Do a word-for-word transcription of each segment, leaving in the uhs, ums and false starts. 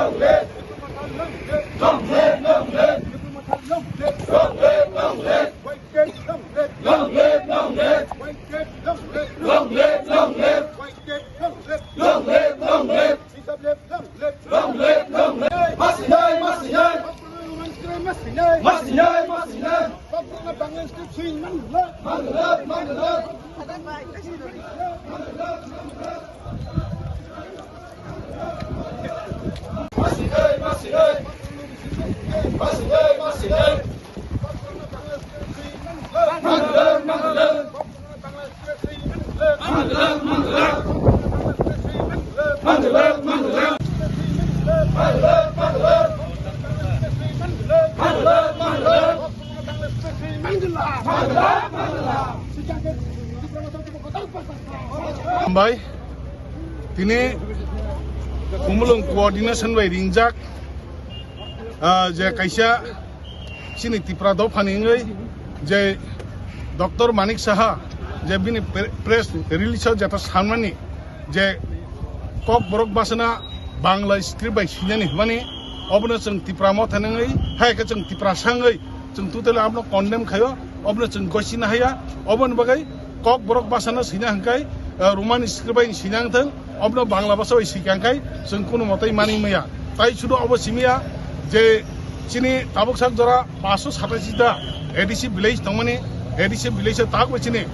Long live, long live. Long live, long live. Long live, long live. Long live, long live. Long live, long live. Long live, long live. Long live, long live. Masinai, masinai. Masinai, masinai. Mangalak, mangalak. Masinai, masinai. Masinai, masinai. Mangalak, mangalak. Hambai, tini Khumulwng coordination bai ringjak, ah, je kaisa chini Tipra dophani wngwi je Doctor Manik Saha je bini pre-, press release o jeta sanmani je Kokborok bwsana Bangla script bai sinani hwnmani, obono chwng Tipra Motha wngwi, hai khe chwng Tiprasa wngwi chwng totally abono condemn khaio, obono chwng gosina haya, oboni bagwi Kokborok bwsana sina hwnkhe, eh, Roman script bai sina wngthwng, obono Bangla basa bai sika hwnkhe chwng kunu motai mani maya. Tai sudu obo simiya je chini tabuk sak jora paanso satashi ta A D C village tongmani, A D C village o tabuk chini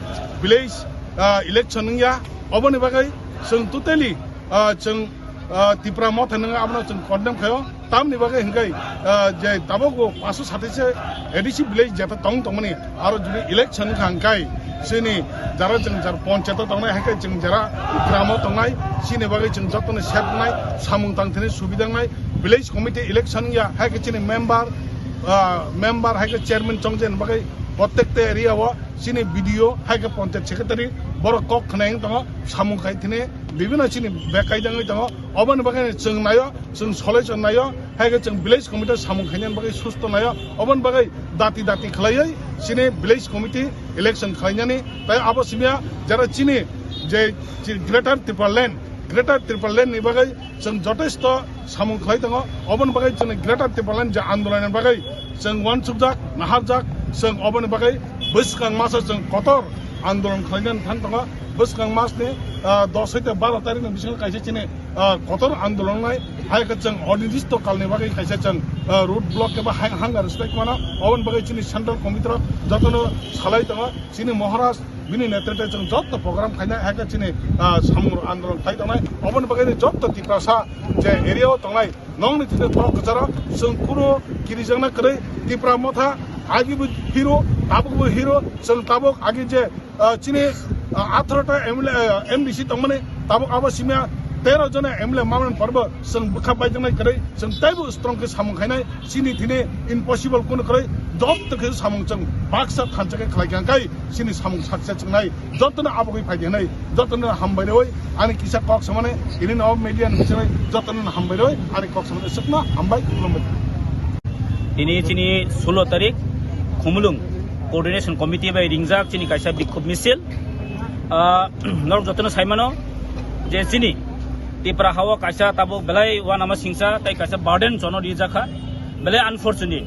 village, ah, election wngya. Oboni bagwi chwng totally, ah, chwng, ah, Tipra Motha wngwi abono chwng condemn khaio. Tamni bagwi hwnkhe, ah, je tabuk bo paanso satashi A D C village jeta tong tongmani, aro jodi election wngkha hwnkhe chini jara chwng jar ponchayat o tongnai, hai khe chwng jara gramo tongnai, chini bagwi chwng jotono sep wngnai, samung tang thani subida wngnai, village committee election wngya, hai khe chini member, ah, member hai khe chairman chongjani bagwi prottekta area o chini B D O hai khe ponchayat secretary borok kok khwnai wng tongo, samung khai thini bibino chini bek kaidangwi tongo. Oboni bagwi chwng naio, chwng solution naio, hai khe chwng village committee samung khainani bagwi susto naio, oboni bagwi dati dati khlaiwi chini village committee election khlainani. Tai abo simiya jara chini je chi-, Greater Tipraland, Greater Tipraland ni bagwi chwng jotesto samung khlai tongo, oboni bagwi chwngni Greater Tipraland je andolon ni bagwi chwng uansukjak, naharjak, chwng oboni bagwi bwskang masa chwng kotor andolon khlainani thang tongo. Bwskang mas ni, ah, dos hoite baro tarikh ni bisingo kaisa chini, ah, kotor andolon nai, hai khe chwng onirdisto kalni bagwi kaisa chwng, ah, road block eba hang-, hunger strike mano. Oboni bagwi chini central committee rok jotono salai tongo. Chini Maharaj bini netrite chwng joto program khainai, hai khe chini, ah, samung andolon khai tongnai. Oboni bagwi ni joto Tiprasa je area o tongnai, nokni thani kok kwcharo chwng kunu kirijakna kwrwi. Tipra Motha agi bo hero, tabuk bo hero, chwng tabuk agi je, ah, chini, ah, atharoh ta M L A, ah, M D C tongmani, tabuk abo simiya tero jona M L A mamani porbo chwng bwkha baijaknai kwrwi, chwng teibo strong khe samung khainai, chini thini impossible kunu kwrwi, joto khe samung chwng baksa thansa khe khlai kha, hwnkhe chini samung saksa chwngnai. Jotono abogwi phai di hwnwi jotono hambai rwi ani kisa kok samani ini no media ni bisingwi jotono hambai rwi ani kok samani sukma hambai khulumbai. Tini chini sulo tarik Khumulwng coordination committee bai ringjak chini kaisa bikhub misil. Ah, norok jotono saimano je chini Tipra hao kaisa tabuk belai uanama singsa tei kaisa burden jono rijakha, belai unfortunate.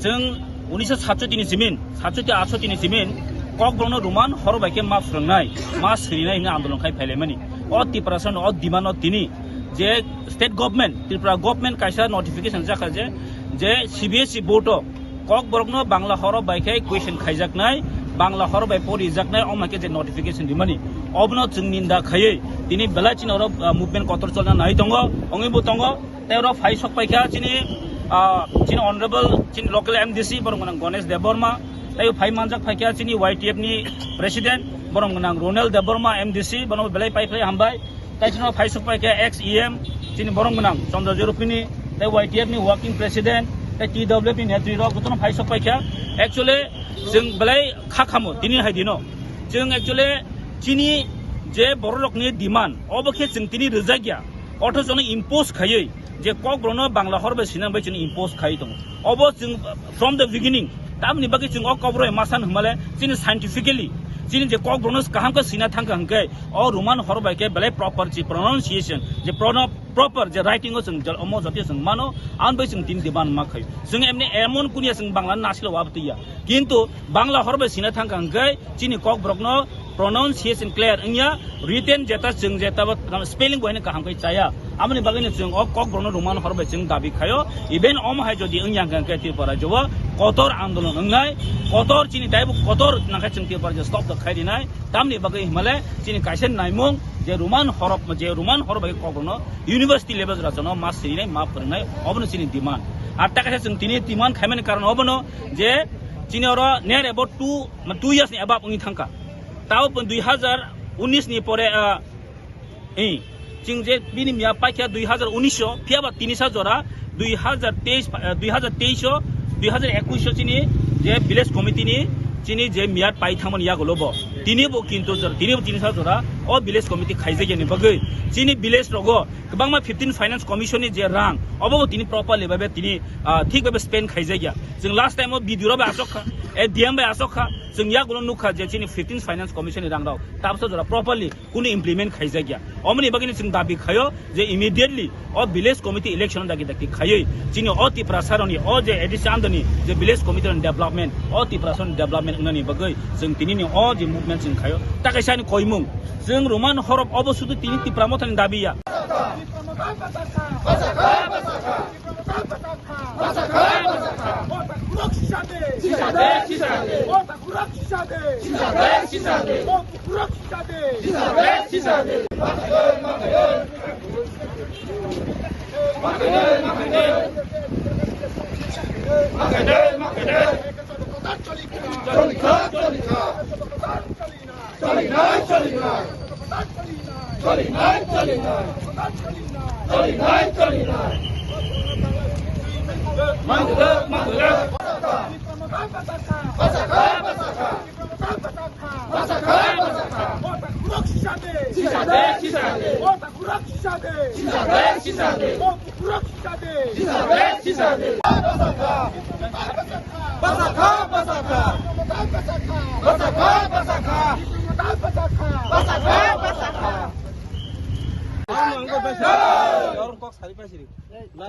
Chwng unisho satshoti ni simin, satshoti atshoti ni simin, Kokborokno Roman horo bai khe ma phwrwngnai, ma srinai hwnwi andolon khai phailaimani. O Tiprasa no, o demand no tini je state government, Tripura government kaisa notification jakha je, je C B S E board o Kokborokno Bangla horo bai khe question khaijaknai, Bangla horo bai porijaknai, omo hai khe je notification rimani, obono chwng ninda khaiwi tini belai chini oro, ah, movement kotor cholna nai tongo, wngwi bo tongo. Tei oro phai sok paikha chini, ah, chini honorable, chini local M D C, borok gwnang Ganesh Debbarma. Tei phai manjak phaikha chini Y T F ni president, borok gwnang Ronel Debbarma M D C, bono belai pai phlai hambai. Tei chini phai sok paikha ex E M, chini borok gwnang Chandra Jorupini, tei Y T F ni working president, tei T W F ni netri rok jotono phai sok paikha. Actually, chwng belai kha khamo, tini hai dino. Chwng actually chini je borok rokni demand, obo khe chwng tini rwjak ya. Othocho no impose khaiwi je Kokborokno Bangla hor bai sina bai chini impose khaiwi tongo. Obo chwng from the beginning, tamni bagwi chwng o Kokborok bai ma san hwnmale chini scientifically Chini je kokborokno kaham khe sina thangkha hwnkhe, o Roman hor bai khe belai proper chi pronunciation, je prono-, proper je writing o chwng jal-, omo jotio chwng mano, ang bai chwng tini demand ma khaio. Chwng emni emon kunia chwng Bangla nasilo wabtwi ya. Kintu Bangla hor bai sina thangkha hwnkhe, chini kokborokno pronunciation clear wngya, written jeta chwng jeta bo spelling bo haino kaham khe chaya. Aboni bagwino chwng o kokborokno Roman hor bai chwng dabi khaio. Even omo hai jodi wngya hwnkhe Tripura rajyo o kotor andolon wngnai, kotor chini taibo kotor nangkhe chwng Tripura rajyo stop da khai rinai. Tamni bagwi himale chini kaisa naimung je Roman horof, je Roman hor bai kokborokno university level rajano ma sirinai, ma phwrwngnai, obono chini demand. Ar ta kaisa chwng tini demand khaimani karon obono je chini oro near about two, two years ni above wngwi thangkha. Tao pun dui hazar unis ni pore, ah, eh, chwng je bini miya paikha dui hazar unis o, phiya ba tini sa jora dui hazar teis, eh, dui hazar teis o, dui hazar ekush o chini je village committee ni chini je miyat pai thangmani yagulo bo. Tini bo kintu jora, tini bo tini sa jora o village committee khaijakya ni bagwi chini village rogo kwbangma fifteen finance commission ni je rang obo bo tini properly babe tini, ah, thik babe spend khaijakya. Chwng last time o B D O bai asok kha, eh, D M bai asok kha, chwng yagulo nukha je chini fifteen finance commission ni rang rok tabsa jora properly kunu implement khaijakya. Omoni bagwino chwng dabi khaio je immediately o village committee election dagi dagi khaiwi chini o Tiprasa rokni o je A D C andoni je village committee rokni development, o Tiprasa rokni development wngnani bagwi chwng tinini o je movement chwng khaio. Ta kaisa ani koimung chwng Roman horof obo sudu tini Tipra Mothani dabi ya.